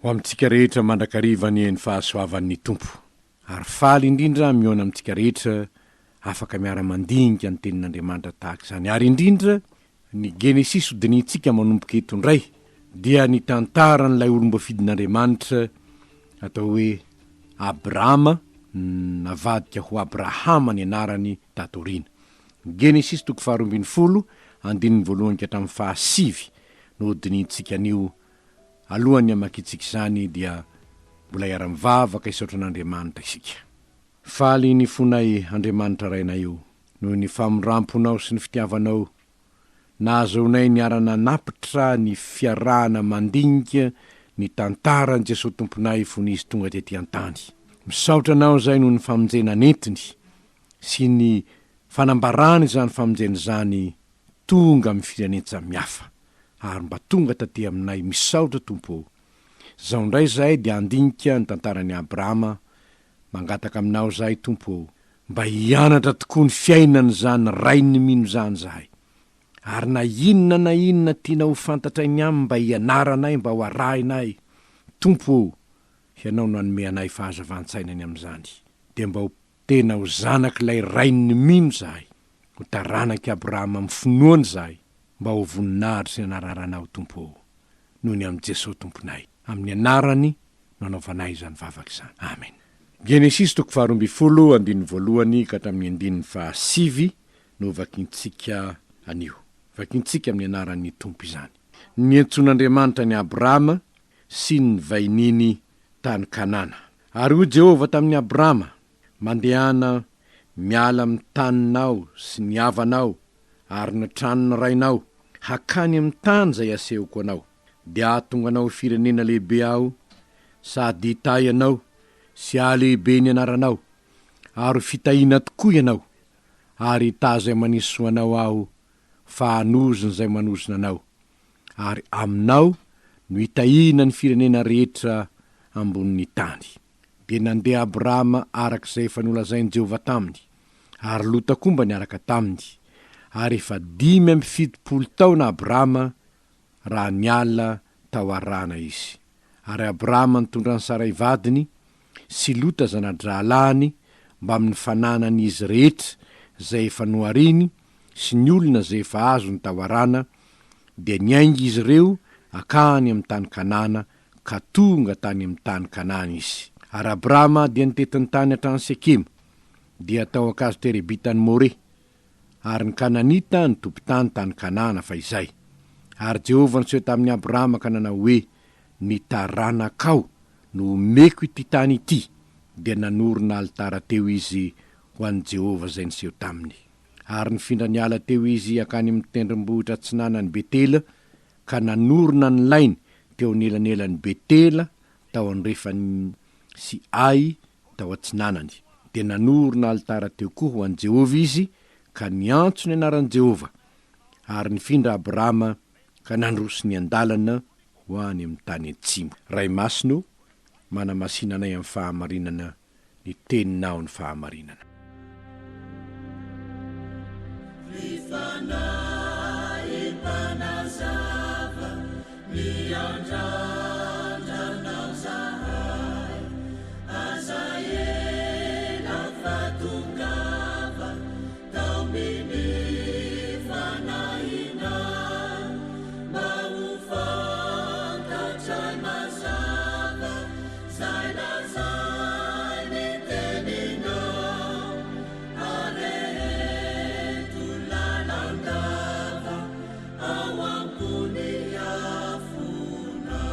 Ho amintsika rehetra mandrakariva anie ny fahasoavan'ny Tompo. Ary faly indrindra aho mihaona amintsika rehetra afaka miara-mandinika ny Tenin'Andriamanitra tahaka izany. Ary indrindra ny Genesisy hodinihintsika manomboka eto indray dia ny tantaran'ilay olom-boafidin'Andriamanitra atao hoe Abrama, navadika ho Abrahama ny anarany tato aoriana. Genesisy toko faharoambinifolo, andininy voalohany ka hatramin'ny fahasivy no hodinihintsika anio Alohan'ny hamakiantsika izany dia mbola hiara-mivavaka hisaotra an'Andriamanitra isika. Faly ny fonay Andriamanitra Rainay o, noho ny famindramponao sy ny fitiavanao nahazoanay niara-nanapitra ny fiarahana mandinika ny tantaran'i Jesoa Tomponay fony Izy tonga tety an-tany. Misaotra Anao izahay noho ny famonjena nentiny sy ny fanambarany izany famonjena izany tonga amin'ny firenen-tsamihafa ary mba tonga taty aminay misaotra Tompo ô! Zao indray zahay dia handinika ny tantaran'i Abrahama mangataka aminao zahay Tompo ô mba hianatra tokoa ny fiainan'izany rain'ny mino izany zahay ary na inona na inona tianao ho fantatray ny aminy mba hianaranay mba ho arahinay Tompo ô Ianao no hanome anay fahazavan-tsaina ny amin'izany dia mba ho Tena ho zanak'ilay Rain'ny mino izahay, ho taranak'i Abrahama amin'ny finoana izahay, mba ho voninahitry sy ny anararanao, Tompo ô, noho ny amin'i Jesoa Tomponay. Amin'ny anarany no anaovanay izany vavaka izany. Amen. Genesisy toko faharoambinifolo, andininy voalohany ka hatramin'ny andininy fahasivy no hovakintsika anio. Vakintsika amin'ny anaran'ny Tompo izany. Niantsoan'Andriamanitra an'i Abrahama sy ny vahininy tany Kanana. Ary hoy Jehovah tamin'i Abrama, Mandehana miala amin'ny taninao sy ny havanao ary ny tranon'ny rainao, hakany amin'ny tany izay asehoko anao. Dia hahatonga anao ho firenena lehibe Aho, sady hitahy anao sy hahalehibe ny anaranao, ary ho fitahiana tokoa ianao, ary hitahy izay manisy soa anao Aho, fa hanozona izay manozona anao, ary aminao no hitahiana ny firenena rehetra ambonin'ny tany. Dia nandeha Abrahama araka izay efa nolazain'i Jehovah taminy, ary Lota koa mba niaraka taminy. Ary efa 75 taona Abrahama raha niala tao Harana izy. Ary Abrahama nitondra an'i Saray vadiny, sy Lota zana-drahalahiny, mbamin'ny fananan'izy rehetra izay efa nohariny, sy ny olona izay efa azony tao Harana, dia niainga izy ireo hankany amin'ny tany Kanana, ka tonga tany amin'ny tany Kanana izy. Ary Abrama dia nitety ny tany hatrany Sekema, dia tao an-kazo terebitan'i More, ary ny Kananita nitoby tany tany Kanana fahizay. Ary Jehovah niseho tamin'i Abrama ka nanao hoe, Ny taranakao no homeko ity tany ity, dia nanorina alitara teo izy ho an'i Jehovah izay niseho taminy. Ary nifindra niala teo izy hankany amin'ny tendrombohitra atsinanan'i Betela, ka nanorina ny lainy teo anelanelan'i Betela tao andrefany sy Ay tao atsinanany. Dia nanorina alitara teo koa ho an'i Jehovah izy, ka niantso ny anaran'i Jehovah. Ary nifindra Abrama ka nandroso niandalana ho any amin'ny tany atsimo. Ray Masina o, manamasina anay amin'ny fahamarinana ny teninao ny fahamarinana. Ry Fanahy Mpanazava, miandrandra Anao zahay, aza ela fa tongava, taominy Fanahinao, mba ho fantatray mazava. Zay lazainy teninao areheto lalandava ao am-pony afonao.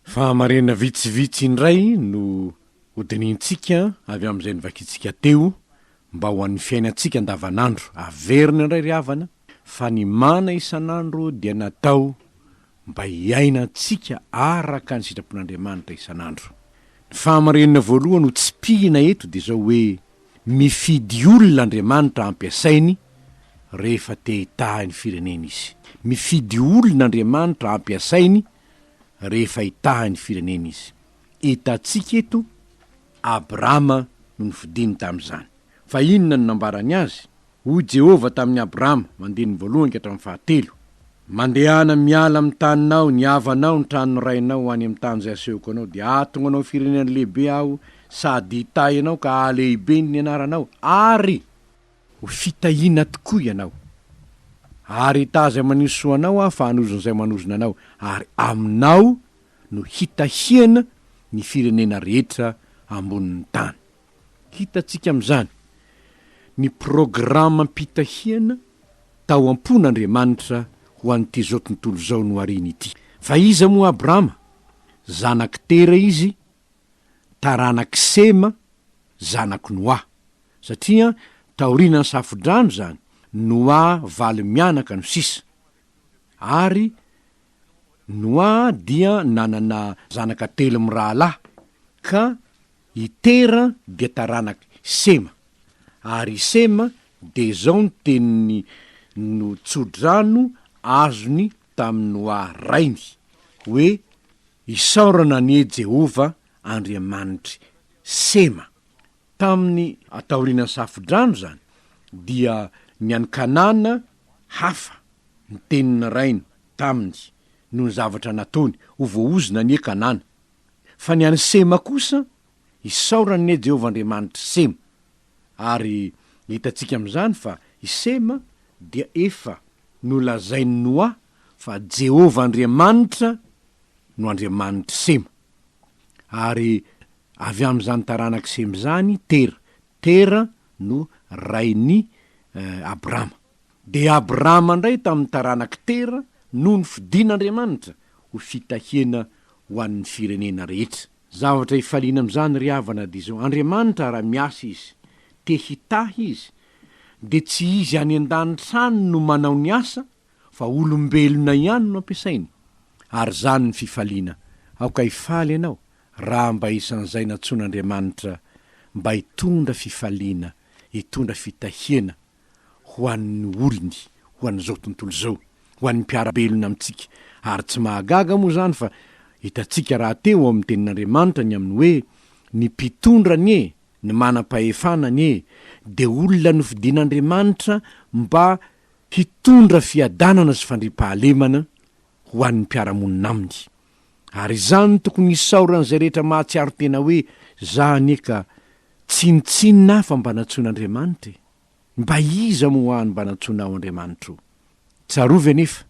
Fahamarinana vitsivitsy indray no hodinihintsika avy amin'izay novakintsika teo mba ho an'ny fiainantsika andavanandro. Averina indray ry havana fa ny mana isan'andro dia natao mba hiainantsika araka ny sitrapon'Andriamanitra isan'andro. Ny fahamarinana voalohany ho tsipihina eto dia izao hoe mifidy olona Andriamanitra hampiasainy rehefa te hitahy ny fireneny Izy. Mifidy olona Andriamanitra hampiasainy rehefa hitahy ny fireneny Izy. Hitantsika eto Abrama no nofidiny tamin'izany. Fa inona no nambarany azy? Hoy Jehovah tamin'i Abrama, andininy voalohany ka hatramin'ny fahatelo, Mandehana miala amin'ny taninao, ny havanao, ny tranon'ny rainao, ho any amin'ny tany izay asehoko anao, dia hahatonga anao firenena lehibe Aho, sady hitahy anao ka hahalehibe ny anaranao, ary ho fitahiana tokoa ianao. Ary hitahy izay manisy soa anao Aho, fa hanozona izay manozona anao, ary aminao no hitahiana ny firenena rehetra ambonin'ny tany. Hitantsika amin'izany ny programam-pitahiana tao am-pon'Andriamanitra ho an'ity izao tontolo izao nohariny ity. Fa iza moa Abrama? Zanak'i Tera izy, taranak'i Sema, zanak'i Noa. Satria taorianan'ny Safodrano izany, Noa valo mianaka no sisa. Ary Noa dia nanana zanaka telo mirahalahy, ka I Tera dia taranak'i Sema. Ary i Sema dia izao ny teniny no tso-drano azony tamin'i Noa rainy, hoe, Isaorana anie Jehovah Andriamanitr'i Sema. Tamin'ny taorianan'ny Safodrano izany, dia ny an'i Kanana hafa ny tenin'ny rainy taminy noho ny zavatra nataony, Ho voaozona anie Kanana. Fa ny an'i Sema kosa, isaorany anie Jehovah Andriamanitr'i Sema. Ary hitantsika amin'izany fa i Sema dia efa nolazain'i Noa fa Jehovah Andriamanitra no Andriamanitr'i Sema. Ary avy amin'izany taranak'i Sema izany Tera. Tera no rain'i Abrama. Dia Abrama indray tamin'ny taranak'i Tera no nofidin'Andriamanitra ho fitahiana ho an'ny firenena rehetra. Zavatra ifaliana amin'izany ry havana dia izao, Andriamanitra raha miasa Izy, te hitahy Izy, dia tsy Izy any an-danitra any no manao ny asa fa olombelona ihany no ampiasainy. Ary izany ny fifaliana, aoka hifaly ianao raha mba isan'izay nantsoin'Andriamanitra mba hitondra fifaliana, hitondra fitahiana ho an'ny olony, ho an'izao tontolo izao, ho an'ny mpiara-belona amintsika. Ary tsy mahagaga moa izany fa hitantsika rahateo ao amin'ny Tenin'Andriamanitra ny amin'ny hoe ny mpitondra anie, ny manam-pahefana anie, dia olona nofidin'Andriamanitra mba hitondra fiadanana sy fandriampahalemana ho an'ny mpiara-monina aminy. Ary izany no tokony hisaoran'izay rehetra mahatsiaro tena hoe za anie ka tsinontsinona aho fa mba nantsoin'Andriamanitra e! Mba iza moa aho no mba nantsoinao Andriamanitra o? Tsarovy anefa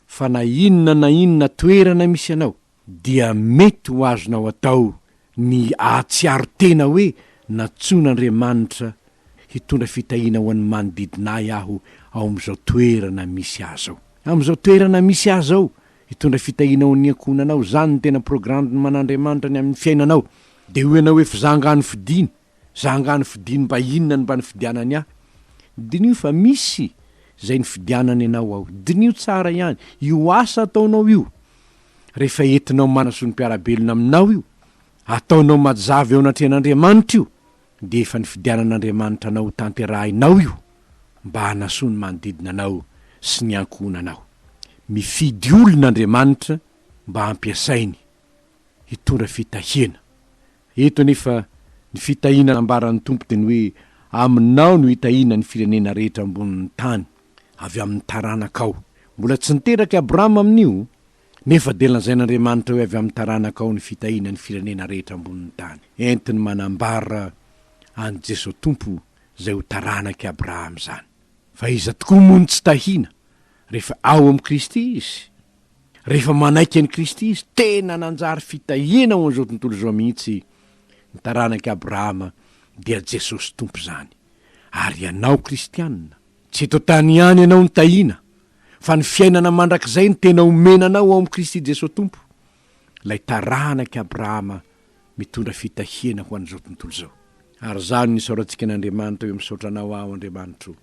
fa na inona na inona toerana misy anao dia mety ho azonao atao ny ahatsiaro tena hoe nantsoin'Andriamanitra hitondra fitahiana ho an'ny manodidina ahy aho ao amin'izao toerana misy ahy izao. Amin'izao toerana misy ahy izao, hitondra fitahiana ho an'ny ankohonanao, izany no tena programan'Andriamanitra ny amin'ny fiainanao. Dia hoy ianao hoe fa za angaha nofidiny? Za angaha nofidiny mba inona no mba nifidianany ahy? Diniho fa misy izay nifidianany anao ao. Diniho tsara ihany io asa ataonao io. Rehefa entinao manasoa ny mpiara-belona aminao io, ataonao mazava eo anatrehan'Andriamanitra io, dia efa nifidianan'Andriamanitra anao hotanterahinao io mba hanasoa ny manodidina anao sy ny ankohonanao. Mifidy olona Andriamanitra mba hampiasainy hitondra fitahiana. Eto anefa ny fitahiana nambaran'ny Tompo dia ny hoe aminao no hitahiana ny firenena rehetra ambonin'ny tany, avy amin'ny taranakao. Mbola tsy niteraka i Abrahama amin'io, nefa dia lazain'Andriamanitra hoe avy amin'ny taranakao ny fitahiana ny firenena rehetra ambonin'ny tany. Entiny manambara an'i Jesoa Tompo izay ho taranak'i Abrahama izany. Fa iza tokoa moa no tsy tahiana rehefa ao amin'i Kristy izy? Rehefa manaiky an'i Kristy izy, tena nanjary fitahiana ho an'izao tontolo izao mihitsy ny taranak'i Abrahama, dia Jesosy Tompo izany. Ary ianao kristiana, tsy eto an-tany ihany ianao no tahiana, fa ny fiainana mandrakizay no tena omena anao ao amin'i Kristy Jesosy Tompo, ilay taranak'i Abrahama mitondra fitahiana ho an'izao tontolo izao. Ary izany no isaorantsika an'Andriamanitra hoe misaotra anao aho Andriamanitro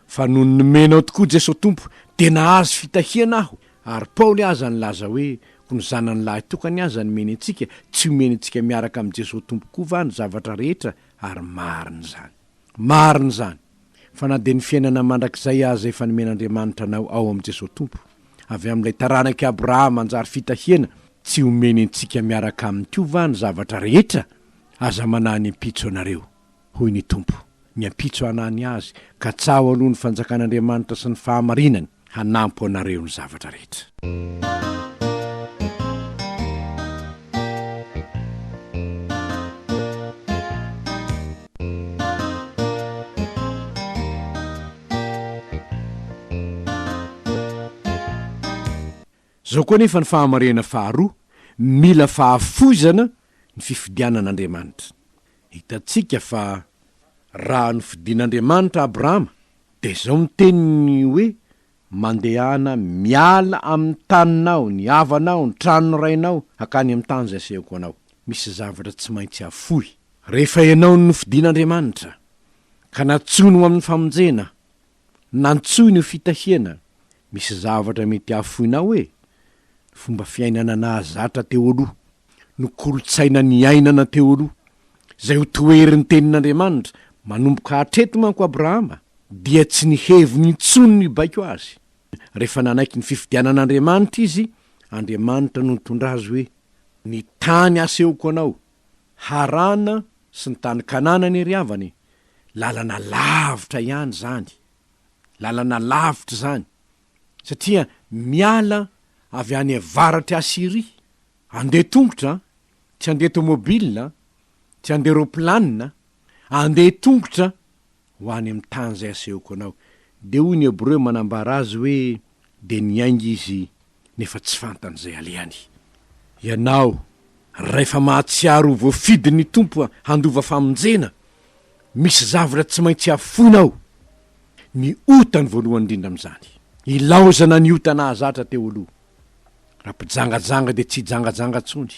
fa noho ny nomenao tokoa Jeso Tompo dia nahazo fitahiana aho. Ary Paoly aza nilaza hoe ko ny zanany lahy tokany aza nomeny antsika tsy omeny antsika miaraka amin'i Jeso Tompo koa va ny zavatra rehetra ary marina izany. Marina izany. Fa na dia ny fiainana mandrakizay aza efa nomen'Andriamanitra anao ao amin'i Jesoa Tompo, avy amin'ilay taranak'i Abrahama hanjary fitahiana, tsy homeny antsika miaraka aminy koa va ny zavatra rehetra? Aza manahy ny ampitso anareo, hoy ny Tompo. Ny ampitso hanany azy, katsaho aloha ny fanjakan'Andriamanitra sy ny fahamarinany, hanampy anareo ny zavatra rehetra. Izao koa anefa ny fahamarihana faharoa, mila fahafoizana ny fifidianana Andriamanitra. Hitantsika fa raha nofidin'Andriamanitra Abrahama dia izao ny teniny hoe mandehana miala amin'ny taninao, ny havanao, ny tranon'ny rainao, hakany amin'ny tany izay asehoko anao. Misy zavatra tsy maintsy afoy. Rehefa ianao no nofidin'Andriamanitra ka nantsoiny ho amin'ny famonjena, Nantsoiny ho fitahiana. Misy zavatra mety hahafoinao e! Ny fomba fiainana nahazatra teo aloha, ny kolontsaina niainana teo aloha, izay ho toherin'ny Tenin'Andriamanitra. Manomboka hatreto manko Abrahama dia tsy ny heviny intsony no hibaiko azy. Rehefa nanaiky ny fifidianan'Andriamanitra izy, Andriamanitra no nitondra azy hoe, Ny tany asehoko anao, Harana sy ny tany Kanana anie ry havana e! Lalana lavitra ihany izany, lalana lavitra izany, satria miala avy any avaratr'i Asyria, andeha tongotra an, tsy andeha tomobile an, tsy andeha roplanina, andeha tongotra ho any amin'ny tany izay asehoko anao. Dia hoy ny Hebreo manambara azy hoe, Dia niainga izy, nefa tsy fantany izay alehany. Ianao, rahefa mahatsiaro ho voafidin'ny Tompo handova famonjena, misy zavatra tsy maintsy afoinao. Ny ota no voalohany indrindra amin'izany. Ilaozana ny ota nahazatra teo aloha. Raha mpijangajanga dia tsy hijangajanga intsony.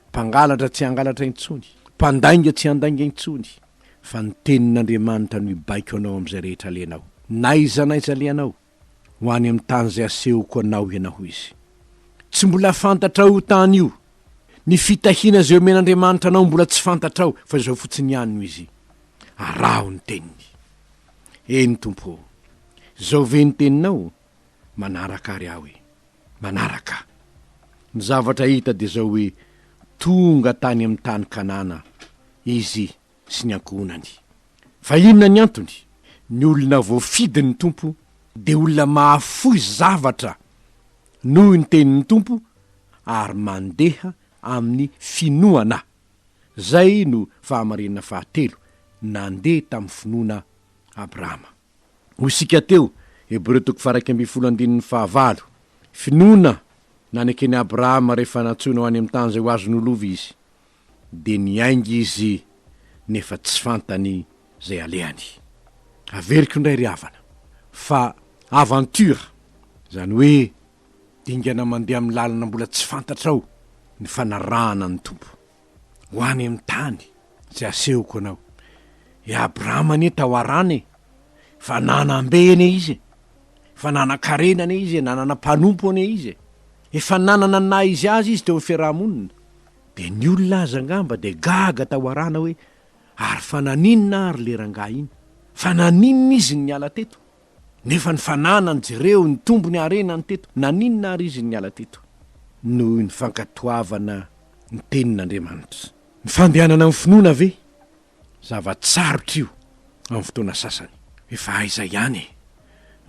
Mpangalatra tsy hangalatra intsony, mpandainga tsy handainga intsony, fa ny tenin'Andriamanitra no hibaiko anao amin'izay rehetra alehanao. N'aiza n'aiza alehanao, ho any amin'ny tany izay asehoko anao ianao, hoy Izy. Tsy mbola fantatrao io tany io. Ny fitahiana izay omen'Andriamanitra anao mbola tsy fantatrao, fa izao fotsiny ihany no izy, araho ny teniny. Eny, Tompo ô, izao ve ny teninao? Manaraka ary aho e. Manaraka. Ny zavatra hita dia izao hoe tonga tany amin'ny tany Kanana izy sy ny ankohonany. Fa inona ny antony? Ny olona voafidin'ny Tompo dia olona mahafoy zavatra noho ny tenin'ny Tompo ary mandeha amin'ny finoana. Izay no fahamarinana fahatelo, nandeha tamin'ny finoana Abrahama. Hoy isika teo, Hebreo toko faha-11 andininy fahavalo, Finoana naneken'i Abrahama rehefa nantsoina ho any amin'ny tany izay ho azony ho lova izy, dia niainga izy nefa tsy fantany izay alehany. Averiko indray ry havana, fa aventure, izany hoe dingana mandeha amin'ny lalana mbola tsy fantatrao ny fanarahana ny Tompo. Ho any amin'ny tany izay asehoko anao. I Abrahama anie tao Harana e! Efa nanam-be anie izy e! Efa nanan-karena anie izy e! Nanana mpanompo anie izy e! Efa nanana ny naha izy azy izy teo amin'ny fiaraha-monina. Dia ny olona aza angamba dia gaga tao Harana hoe, ary fa naninona ary le rangahy iny? Fa naninona izy no niala teto? Nefa ny fananany, jereo, nitombo ny harenany teto. Naninona ary izy no niala teto? Noho ny fankatoavana ny tenin'Andriamanitra. Ny fandehanana amin'ny finoana ve? Zava-tsarotra io amin'ny fotoana sasany. Efa aiza ihany e?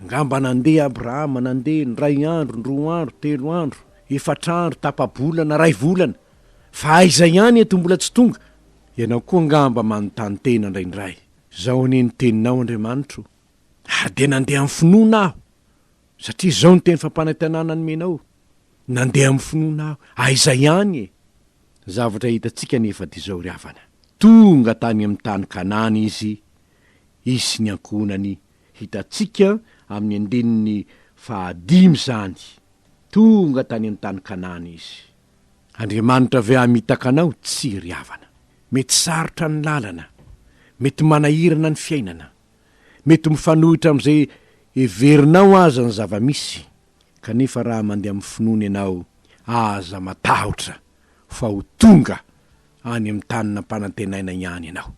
Angamba nandeha Abrahama, nandeha indray andro, indroa andro, telo andro, efatra andro, tapa-bolana, iray volana. Fa aiza ihany eto mbola tsy tonga? Ianao koa angamba manontany tena indraindray. Izao anie ny teninao Andriamanitro, ary dia nandeha amin'ny finoana aho, satria izao ny teny fampanantenana nomenao, nandeha amin'ny finoana aho, aiza ihany e? Ny zavatra hitantsika anefa dia izao ry havana, tonga tany amin'ny tany Kanana izy, izy sy ny ankohonany, hitantsika amin'ny andininy fahadimy izany, tonga tany amin'ny tany Kanana izy. Andriamanitra ve hamitaka anao? Tsia ry havana. Mety sarotra ny lalana, mety manahirana ny fiainana, mety mifanohitra amin'izay heverinao aza ny zava-misy, kanefa raha mandeha amin'ny finoana ianao, aza matahotra fa ho tonga any amin'ny tany nampanantenaina ihany ianao.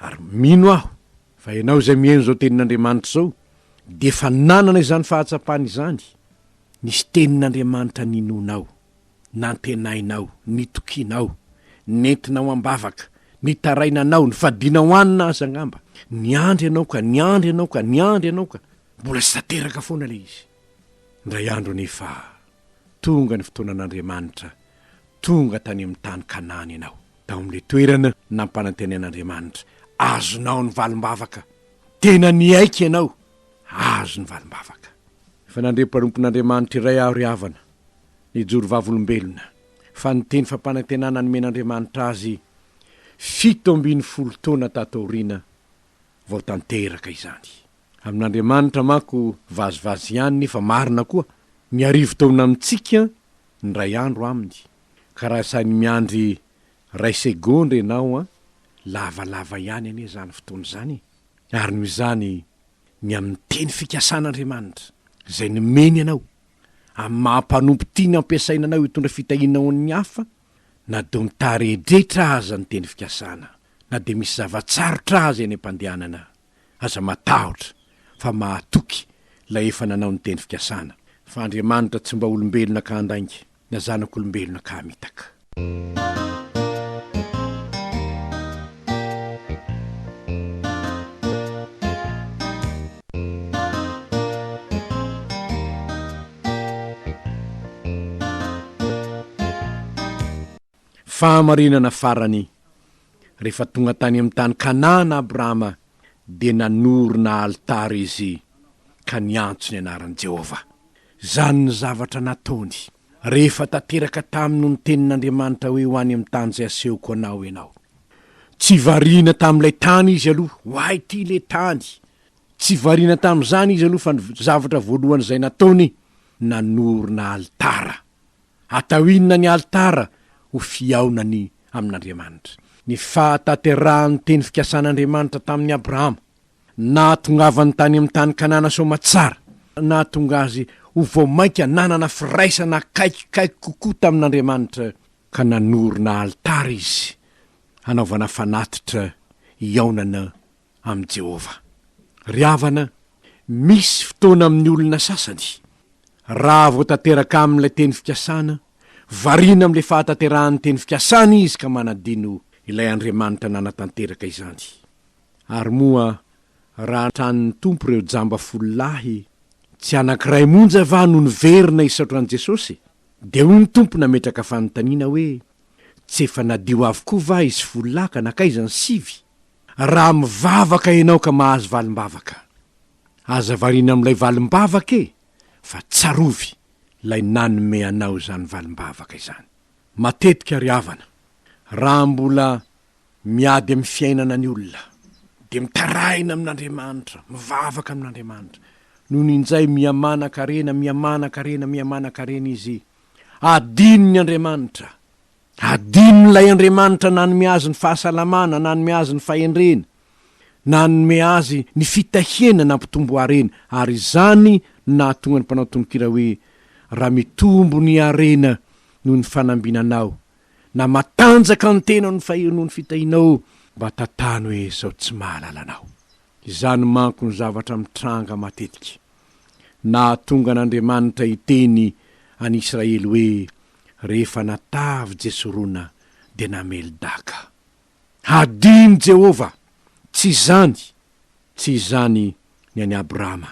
Ary mino aho fa ianao izay mihaino izao tenin'Andriamanitra izao dia efa nanana izany fahatsapana izany, nisy tenin'Andriamanitra ninoanao. nantenainao, nitokianao, nentinao am-bavaka, Nitarainanao, nifadianao hanina aza angamba. Niandry ianao ka, niandry ianao ka, niandry ianao ka. Mbola tsy tanteraka foana ilay izy. Indray andro anefa, tonga ny fotoanan'Andriamanitra, tonga tany amin'ny tany Kanana ianao. Tao amin'ilay toerana nampanantenain'Andriamanitra. Azonao ny valim-bavaka. Tena niaiky ianao. Azo ny valim-bavaka. Efa nandre mpanompon'Andriamanitra iray aho ry havana, nijoro vavolombelona, fa ny teny fampanantenana nomen'Andriamanitra azy 17 taona tato aoriana vao tanteraka izany. Amin'Andriamanitra manko vazivazy ihany nefa marina koa, ny arivo taona amintsika ny iray andro aminy, ka raha sahy miandry iray segondra ianao an, lavalava ihany anie izany fotoana izany e! Ary noho izany ny amin'ny teny fikasan'Andriamanitra izay nomeny anao, amin'ny maha mpanompo tiany hampiasaina anao hitondra fitahiana ho an'ny hafa, na dia mitaredretra aza ny teny fikasana, na dia misy zava-tsarotra aza eny am-pandehanana, aza matahotra fa mahatoky ilay efa nanao ny teny fikasana, fa Andriamanitra tsy mba olombelona ka handainga, na zanak'olombelona ka hamitaka. Fahamarinana farany, Rehefa tonga tany amin'ny tany Kanana Abrahama, dia nanorina alitara izy ka niantso ny anaran'i Jehovah. Izany ny zavatra nataony, rehefa tanteraka taminy ny tenin'Andriamanitra hoe ho any amin'ny tany izay asehoko anao ianao. Tsy variana tamin'ilay tany izy aloha, ho ahy ity ilay tany. Tsy variana tamin'izany izy aloha fa ny zavatra voalohany izay nataony, nanorina alitara. Atao inona ny alitara? Ho fihaonany amin'Andriamanitra. Ny fahatanterahan'ny teny fikasan'Andriamanitra tamin'i Abrahama, nahatongavany tany amin'ny tany Kanana soamatsara, nahatonga azy ho vao mainka nanana firaisana akaikikaiky kokoa tamin'Andriamanitra, ka nanorina alitara izy hanaovana fanatitra hihaonana amin'i Jehovah. Ry havana, misy fotoana amin'ny olona sasany, raha vao tanteraka aminy ilay teny fikasana, variana amin'ilay fahatanterahan'ny teny fikasana izy ka manadino ilay Andriamanitra nanatanteraka izany. Ary moa raha tranon'ny Tompo ireo jamba folo lahy, tsy anankiray monja va no niverina hisaotra an'i Jesosy? Dia hoy ny Tompo nametraka fanontaniana hoe, Tsy efa nadio avokoa va izy folo lahy ka nankaiza ny sivy? Raha mivavaka ianao ka mahazo valim-bavaka, aza variana amin'ilay valim-bavaka e, fa tsarovy ilay nanome anao izany valim-bavaka izany. Matetika ry havana, raha mbola miady amin'ny fiainana ny olona, dia mitaraina amin'Andriamanitra, mivavaka amin'Andriamanitra. Nony injay miha-manan-karena, miha-manan-karena, miha-manan-karena izy, adinony Andriamanitra. Adinon'ilay Andriamanitra nanome azy ny fahasalamana, nanome azy ny fahendrena, nanome azy ny fitahiana nampitombo harena, ary izany no nahatonga ny mpanao tononkira hoe, Raha mitombo ny harena noho ny fanambinanao, na matanjaka ny tena noho ny fitahianao, mba tantano hoe sao tsy mahalala anao. Izany manko ny zavatra mitranga matetika. Nahatonga an'Andriamanitra hiteny an'i Israely hoe, Rehefa natavy Jesorona dia namely daka. Hadino Jehovah! Tsy izany! Tsy izany ny an'i Abrahama.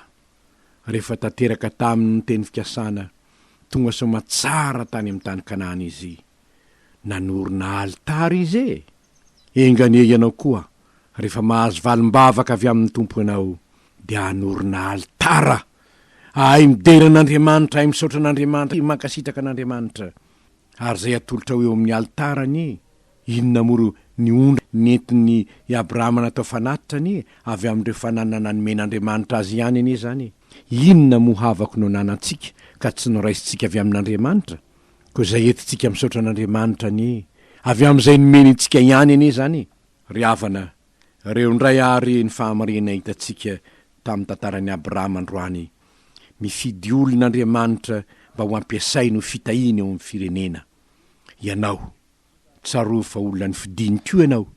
Rehefa tanteraka taminy ny teny fikasana, tonga soamatsara tany amin'ny tany Kanana izy. Nanorina alitara izy e! Enga anie ianao koa, rehefa mahazo valim-bavaka avy amin'ny Tompo ianao, dia hanorina alitara! Ahay midera an'Andriamanitra, ahay misaotra an'Andriamanitra, mankasitraka an'Andriamanitra. Ary izay atolotrao eo amin'ny alitara anie, inona moa ireo ny ondry nentin'i Abrahama natao fanatitra anie, avy amin'ireo fananana nomen'Andriamanitra azy ihany anie izany e! Inona moa havako no ananantsika ka tsy noraisintsika avy amin'Andriamanitra? Koa izay entintsika misaotra an'Andriamanitra anie, avy amin'izay nomeny antsika ihany anie izany e! Ry havana, ireo indray àry ny fahamarinana hitantsika tamin'ny tantaran'i Abrahama androany. Mifidy olona Andriamanitra mba ho ampiasainy ho fitahiana eo amin'ny firenena. Ianao. Tsarovy fa olona nofidiny koa ianao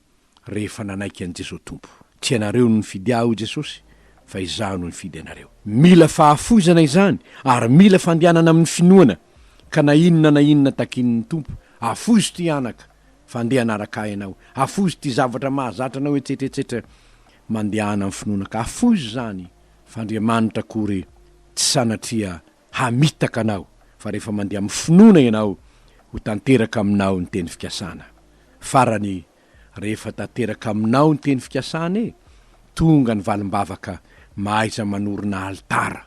rehefa nanaiky an'i Jesoa Tompo. Tsy ianareo no nifidy ahy hoy Jesosy fa izaho no nifidy anareo. Mila fahafoizana izany ary mila fandehanana amin'ny finoana ka na inona na inona takian'ny Tompo, afoizo ity anaka. Fa andeha hanaraka ahy ianao. Afoizo ity zavatra mahazatra anao etsetra etsetra. Mandehana amin'ny finoana ka afoizo izany fa Andriamanitra akory tsy sanatria hamitaka anao fa rehefa mandeha amin'ny finoana ianao ho tanteraka aminao ny teny fikasana. Farany, rehefa tanteraka aminao ny teny fikasana e, tonga ny valim-bavaka, mahaiza manorina alitara,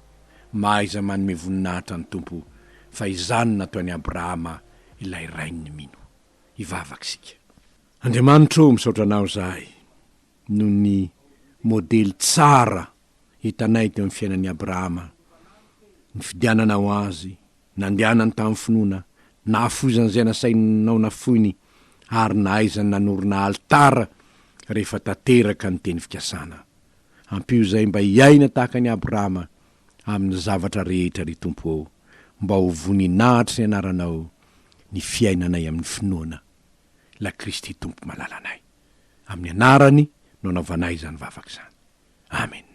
mahaiza manome voninahitra ny Tompo fa izany no nataon'i Abrahama ilay rain'ny mino. Hivavaka isika. Andriamanitra ô, misaotra Anao izahay noho ny modely tsara hitanay teo amin'ny fiainan'i Abrahama, nifidiananao azy, nandehanany tamin'ny finoana, nahafoizany izay nasainao nafoiny, ary nahaizany nanorina alitara rehefa tanteraka ny teny fikasana. Ampio izahay mba hiaina tahaka an'i Abrahama amin'ny zavatra rehetra, ry Tompo ô, mba ho voninahitry ny anaranao ny fiainanay amin'ny finoana, ilay Kristy Tompo malalanay. Amin'ny anarany no anaovanay izany vavaka izany. Amena.